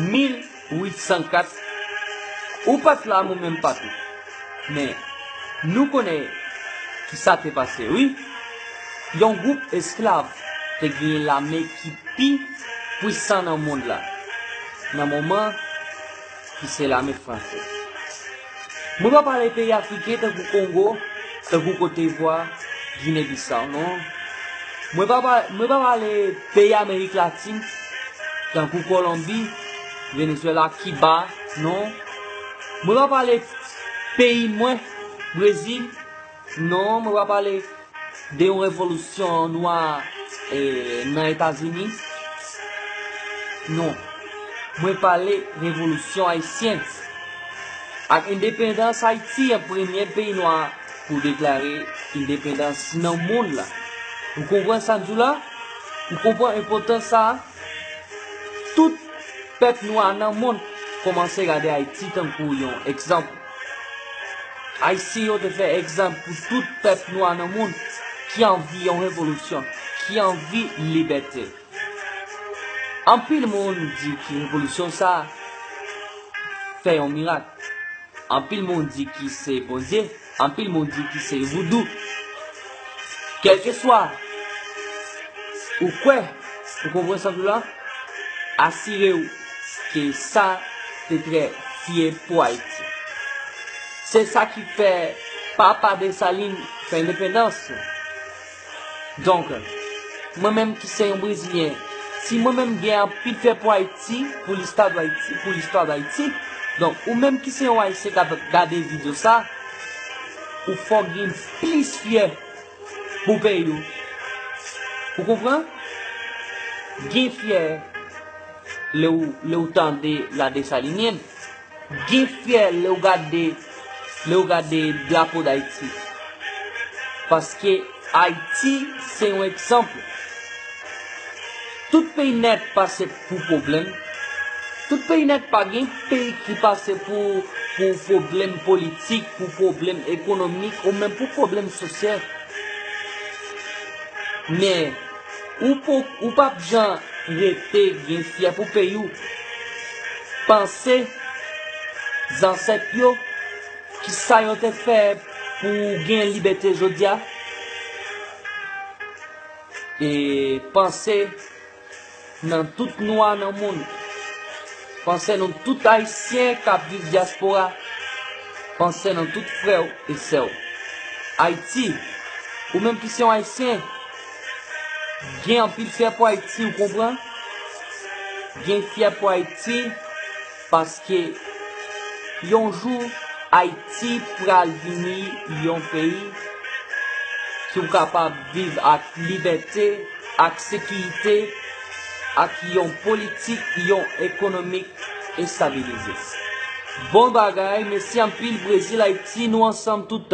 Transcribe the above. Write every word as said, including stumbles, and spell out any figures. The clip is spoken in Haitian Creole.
mil uit san kat, ou pa t la, mwen menm pa tou. Men, nou konnen ki sa te pase, wi. Yon gwoup esklav te genyen lame ki pi pwisan nan mond la, nan moman ki se lame fransèz. Mwen pa pale peyi afriken tankou Kongo, tankou Kot Divwa, Gine Bisaw, non. Mwen pa pa, mwen pa pale peyi Amerik Latin, tankou Kolonbi, Venezuela, Kiba, non. Mwen pa pale peyi mwen, Brezil, non. Mwen pa pale de yon revolisyon nwa, eh, nan Etazini. Non. Mwen pale revolisyon ayisyen. Ak endepandans Ayiti, an premye peyi nwa pou deklare endepandans nan mond la. Ou konprann sa m di w la? Ou konprann enpòtans sa a? Tout pèp nwa nan mond kòmanse gade Ayiti tankou yon egzanp. Ayisyen yo te fè egzanp pou tout pèp nwa nan mond ki anvi yon revolisyon, ki anvi libète. Anpil moun di ki revolisyon sa a fè yon mirak. Anpil moun di ki se Bondye, anpil moun di ki se voudou. Kèlkeswa ou kwè, ou konprann sa m di w la, asire w ke sa te trè fye pou Ayiti. Se sa ki fè papa Desalin fè endepandans. Donk, mwen menm ki se yon Brezilyen, si mwen menm gen anpil fè pou Ayiti, pou listwa d Ayiti, pou listwa d Ayiti, donk, ou menm ki se yon Ayisyen k ap gade videyo sa, ou fò gen plis fyè pou peyi w. Ou konprann? Gen fyè lè w, lè w tande la Desalinyen. Gen fyè lè w gade, lè w gade drapo Dayiti. Paske Ayiti se yon egzanp. Tout peyi nèt pase pou pwoblèm. Tout peyi nèt, pa gen peyi ki pase pou, pou pwoblèm politik, pou pwoblèm ekonomik, ou menm pou pwoblèm sosyal. Men, ou po, ou p ap jan rete gen fyè pou peyi w. Panse zansèt yo, ki sa yo te fè pou gen libète jodi a. E panse nan tout nwa nan mond. Panse nan tout Ayisyen k ap viv dyaspora. Panse nan tout frè w e sè w. Ayiti, ou menm ki se yon Ayisyen, gen anpil fyè pou Ayiti, ou konprann? Gen fyè pou Ayiti, paske yon jou Ayiti pral vini yon peyi ki w kapab viv ak libète, ak sekirite, ak yon politik, yon ekonomik estabilize. Bon bagay, mèsi anpil Brezil, Ayiti, nou ansanm tout tan.